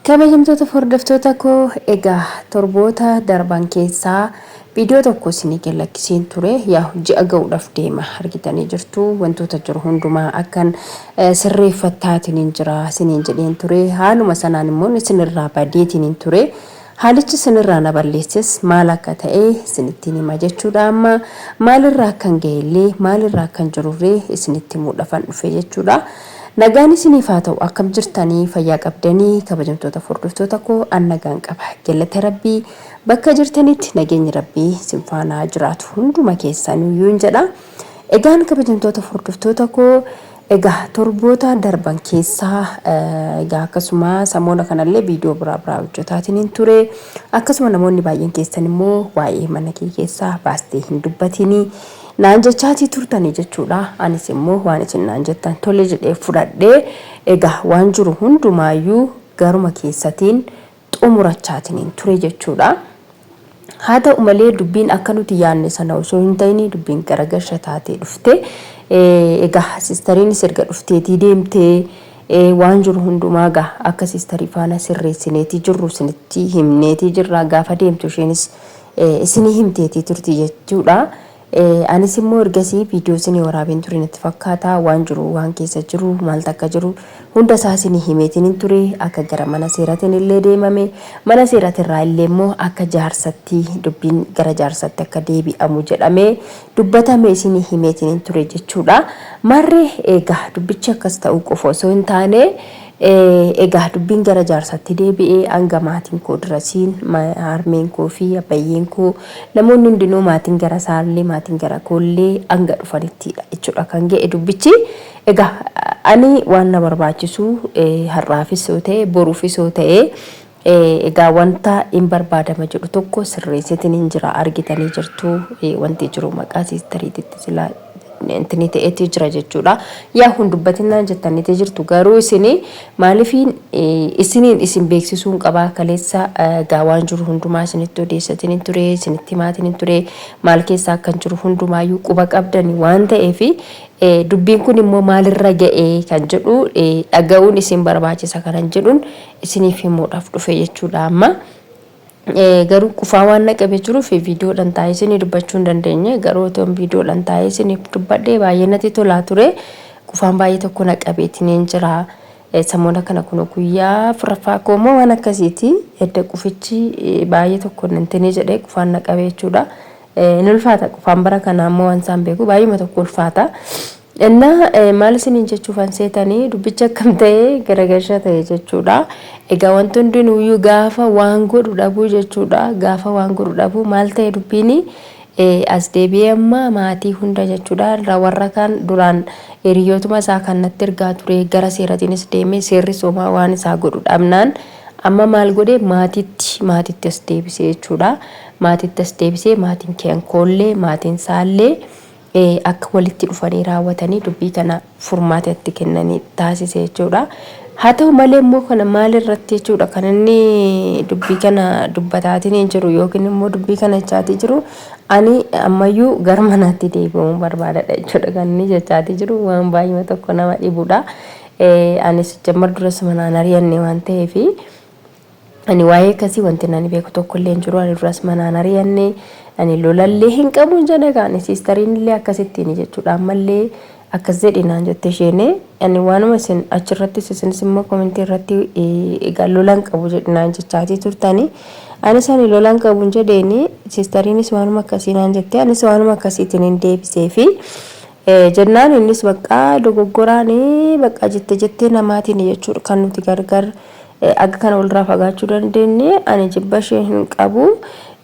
Kabajamtoota hordoftoota koo, egaa torboota darban keessaa viidiyoo tokko isinii gad lakkiseen ture. Yaa ji'a ga'uudhaaf deema, argitanii jirtu. Wantoota jiru hundumaa akkan sirreeffattaatiin jira isiniin jedheen ture. Haaluma sanaan immoo isinirraa badeetiin ture. Haalichi isinirraa na balleesses maal akka ta'e isinittiin hima jechuudha. Amma maalirraa akkan ga'ellee, maalirraa akkan jirurree isinitti himuudhaafan dhufe jechuudha. Nagaan isiniif haa ta'u. Akkam jirtanii? Fayyaa qabdanii? Kabajamtoota hordoftoota koo, an nagaan qaba. Galata Rabbii. Bakka jirtanitti nageenyi Rabbii isin faana haa jiraatu hunduma keessaniyyuu hin jedha. Egaan kabajamtoota hordoftoota koo, egaa torboota darban keessaa, egaa akkasuma samoona kanallee viidiyoo biraa biraa hojjetaatiin hin ture. Akkasuma namoonni baay'een keessan immoo waa'ee mana kee keessaa baastee hin dubbatinii naan jechaatii turtanii jechuudha. Anis immoo waan isin naan jettan tole jedhee fudhadhee, egaa waan jiru hundumaayyuu garuma keessatiin xumurachaatiin ture jechuudha. Haa ta'u malee, dubbiin akka nuti yaadne sana osoo hin ta'in dubbiin garagalcha taatee dhufte. Egaa sistariinis erga dhufteetii deemtee, waan jiru hundumaa egaa akka sistarii faana sirreessineetii jirru isinitti himneetii jirra. Gaafa deemtu isheenis isinii himteetii turti jechuudha. Anis immoo ergasii viidiyoo isinii waraabeen ture natti fakkaata. Waan jiru, waan keessa jiru, maaltu akka jiru hunda isaa isinii himeetiin hin ture. Akka gara mana seeratiin illee deemame, mana seeratirraa illee immoo akka jaarsatti, dubbiin gara jaarsatti akka deebi'amu jedhamee dubbatame isinii himeetiin hin ture jechuudha. Maarree, egaa dubbichi akkas ta'uu qofa osoo hin taane, egaa dubbiin gara jaarsatti deebi'ee, hanga maatiin koo dirasiin, harmeen koo fi abbayyeen koo, namoonni hundinuu, maatiin gara isaallee, maatiin gara koollee hanga dhufanittidha jechuudha kan ga'e dubbichi. Egaa ani waan na barbaachisu, har'aafis yoo ta'e boruufis yoo ta'e, egaa wanta hin barbaadama jedhu tokko sirreessitiin hin jira. Argitanii jirtu, wanti jiru maqaa siistariititti silaa intini ta'eeti jira jechuudha. Yaa hun dubbatinaan jettaniiti jirtu, garuu isini maalifiin isiniin isin beeksisuun qabaa. Kaleessa egaa waan jiru hundumaa isinitti odeessatiin hin ture, isinitti himaatiin hin ture. Maal keessaa akkan jiru hundumaayyuu quba qabdani waan ta'eef, dubbiin kun immoo maalirra ga'e kan jedhu dhaga'uun isin barbaachisa kanan jedhuun isiniif himuudhaaf dhufe jechuudha amma. Garuu qufaa waan na qabee jiruuf viidiyoodhaan taa'ee isinii dubbachuu hin dandeenye. Garuu otoo viidiyoodhaan taa'ee isiniif dubbadhee baay'ee natti tolaa ture. Qufaan baay'ee tokko na qabeetiin jira. Samoona kana kun guyyaa afuraffaa koo immoo waan akkasiiti. Edda qufichi baay'ee tokko nantini jedhee qufaan na qabee jechuudha. Ni ulfaata qufaan bara kanaa immoo, waan isaan beeku baay'uma tokko ulfaata. Innaa maal isiniin jechuufan seetanii, dubbichi akkam ta'e, garagalcha ta'e jechuudha. Egaa wanti hundinuyyuu gaafa waan godhu dhabuu jechuudha. Gaafa waan godhu dhabuu maal ta'e dubbiini as deebi'ee amma maatii hunda jechuudha. Warra kaan duraan hiriyootuma isaa kan natti ergaa ture, gara seeratiinis deemee seerri somaa waan isaa godhu dhabnaan, amma maal godhe? Maatitti as deebisee jechuudha. Maatitti as deebisee, maatiin keen koollee, maatiin isaallee akka walitti dhufanii raawwatanii dubbii kana furmaata itti kennanii taasise jechuudha. Haa ta'u malee immoo kana maalirratti jechuudha kan inni dubbii kana dubbataatiin hin jiru yookiin immoo dubbii kana jechaatii jiru, ani ammayyuu gara manaatti deebi'uun barbaadadha jechuudha kan inni jechaatii jiru. Waan baay'ee tokko nama dhibudha. Anis jammar duras manaan ari'anne waan ta'eefi, ani waa'ee akkasii wanti nani beeku tokko illee hin jiru. Ani duras manaan ari'anne, ani lolallee hin qabu hin jedhe. Kaani siistariin illee akkasittiin jechuudha. Ammallee akkas jedhi naan jette isheen. Ani waanuma isin achirrattis, isinis immoo komentii irratti egaa lola hin qabu jedhi naan jechaatii turtanii. Anis ani lola hin qabu hin jedheeni. Siistariinis waanuma akkasii naan jette, anis waanuma akkasiitiin hin deebisee fi jennaan, innis bakka dogoggoraan bakka jette jettee namaatiin jechuudha kan nuti gargar akka kana walirraa fagaachuu dandeenye. Ani jibba ishee hin qabu,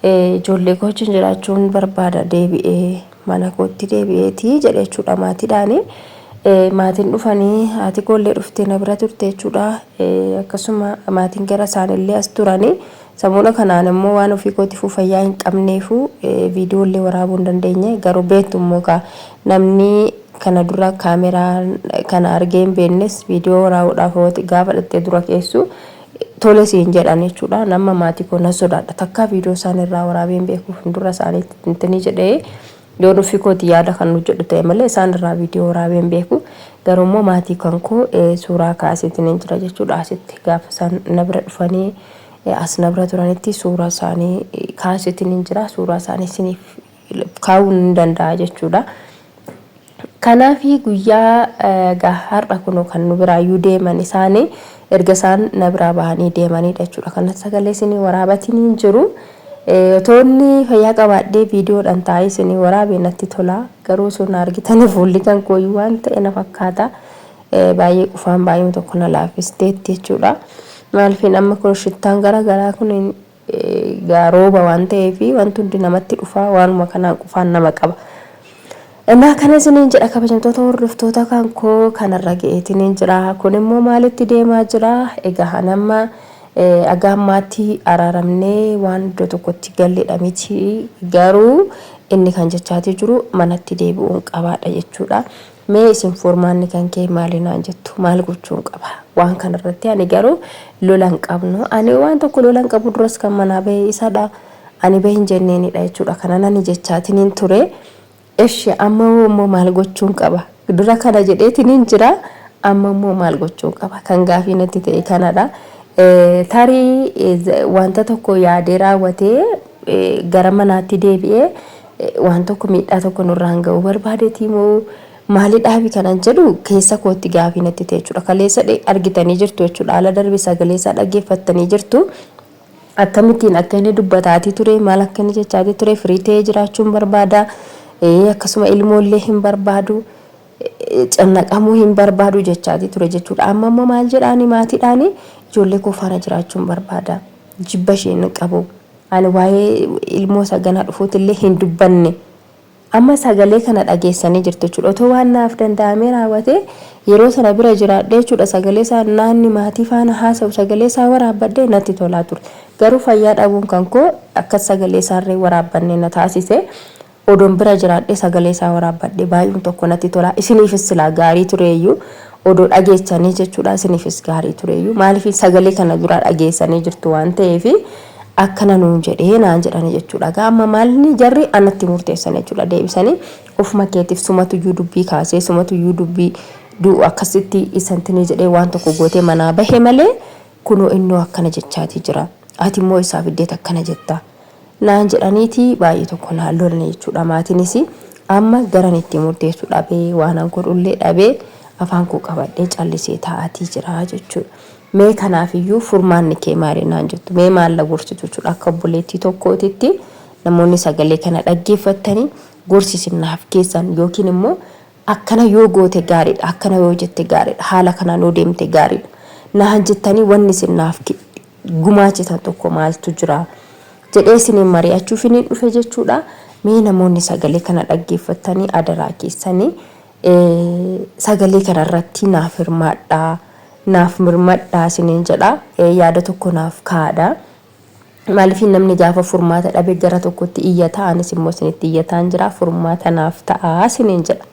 ijoollee koo wajjin jiraachuun barbaada, deebi'ee mana kootti deebi'eeti jedhe jechuudha maatiidhaani. Maatiin dhufanii, haati koollee dhuftee na bira turte jechuudha. Akkasuma maatiin gara isaanillee as turanii. Samuuna kanaan immoo waan ofii kootiifuu fayyaa hin qabneefu viidiyoollee waraabuu hin dandeenye. Garuu beektu immoo kaa namni kana dura kaameraa kana argee hin beeknes viidiyoo waraabuudhaaf gaafa dhattee dura keessu tole siin jedhan jechuudha. Nama maatii koo na sodaadha. Takkaa viidiyoo isaan irraa waraabee hin beeku fuuldura isaaniitti intini jedhee, yoon ofii kooti yaada kan hojjedhu ta'e malee isaan irraa viidiyoo waraabee hin beeku. Garuu immoo maatii kan koo suuraa kaaseetiin jira jechuudha. Asitti gaafa isaan na bira dhufanii as na bira turanitti suuraa isaanii kaaseetiin jira. Suuraa isaanii isiniif kaa'uu ni danda'a jechuudha. Kanaaf guyyaa egaa har'a kunoo kan nu biraayyuu deeman isaanii erga isaan na biraa bahanii deemanidha jechuudha. Kana sagalee isinii waraabatiin hin jiru. Otoo inni fayyaa qabaadhee viidiyoodhaan taa'ee isinii waraabee natti tola. Garuu osoo na argitanii fuulli kan kooyyuu waan ta'e na fakkaata. Baay'ee qufaan baay'ee tokko na laaffisteetti jechuudha. Maaliifin amma kun shittaan gara garaa kun Egaa rooba waan ta'eef wanti hundi namatti dhufa waanuma kanaan qufaan nama qaba. Innaa kana isiniin jedha kabajamtoota hordoftoota kan koo kanarra ga'eetiniin jira. Kun immoo maalitti deemaa jira? Egaa an amma aga ammaatti araaramnee waan iddoo tokkotti galledha miti. Garuu inni kan jechaatii jiru manatti deebi'uun qabaadha jechuudha. Mee isin furmaanni kan kee maali naan jettu? Maal gochuun qaba? Waan kana irratti ani garuu lola hin qabnu. Ani waan tokko lola hin qabu duras kan manaa bahe isadha. Ani bahi hin jenneenidha jechuudha. Kanan ani jechaatiniin ture. Eshi amma hoo immoo maal gochuun qaba? Dura kana jedheetiniin jira. Amma immoo maal gochuun qaba? Kan gaafii natti ta'e kanadha. Tarii wanta tokko yaadee raawwatee gara manaatti deebi'ee waan tokko miidhaa tokko nurraan ga'uu barbaadeetii moo maalidhaafi kanan jedhu keessa kootti gaafii natti ta'e jechuudha. Kaleessa argitanii jirtu jechuudha. Haala darbe sagalee isaa dhaggeeffattanii jirtu. Akkamittiin akka inni dubbataatii ture maal akka inni jechaatii ture firii ta'ee jiraachuun barbaada. Akkasuma ilmoollee hin barbaadu. Cannaqamuu hin barbaadu jechaatii ture jechuudha. Amma immoo maal jedhaani maatiidhaani ijoollee koo faana jiraachuun barbaada. Jibba isheen qabu. Ani waa'ee ilmoo isa ganaa dhufuutillee hin dubbanne. Amma sagalee kana dhageessanii jirtu jechuudha. Otoo waan naaf danda'amee raawwatee yeroo sana bira jiraadhee jechuudha sagalee isaa naanni maatii faana haasa'u sagalee isaa waraabbadhee natti tolaa ture. Garuu fayyaa dhabuun kan koo akkas sagalee isaarree waraabbanne na taasise. Odoon bira jiraadhee sagalee isaa waraabbadhee baay'um tokko natti tola. Isiniifis silaa gaarii tureeyyu odoo dhageechanii jechuudha isiniifis gaarii tureeyyu. Maaliif sagalee kana duraa dhageessanii jirtu waan ta'eef akkana nuun jedhee naan jedhani jechuudha. Egaa amma maalni jarri anatti murteessan jechuudha deebisanii ofuma keetiif sumatuyyuu dubbii kaasee sumatuyyuu dubbii du'u akkasitti isantinii jedhee waan tokko gootee manaa bahe malee kunoo innoo akkana jechaatii jira. Ati immoo isaa fiddeet akkana jetta. Naan jedhaniiti baay'ee tokko naan lolne jechuudha. Maatiinis amma garan itti murteessu dhabee waanan godhullee dhabee afaan koo qabadhee callisee taa'atii jira jechuudha. Mee kanaafiyyuu furmaanni kee maali naan jettu? Mee maal na gorsitu jechuudha akka obboleettii tokkootitti namoonni sagalee kana dhaggeeffattanii gorsi isin naaf keessan yookiin immoo akkana yoo goote gaariidha, akkana yoo jette gaariidha, haala kanaan yoo deemte gaariidha naan jettanii wanni isin naaf gumaachitan tokko maaltu jira jedhee isiniin mari'achuufiniin dhufe jechuudha. Mee namoonni sagalee kana dhaggeeffattanii adaraa keessanii sagalee kana irratti naaf hirmaadhaa naaf mirmadhaa isiniin jedha yaada tokko naaf kaa'adha. Maaliif namni gaafa furmaata dhabe gara tokkotti iyyata anis immoo isinitti iyyataan jira furmaata naaf ta'a isiniin jedha.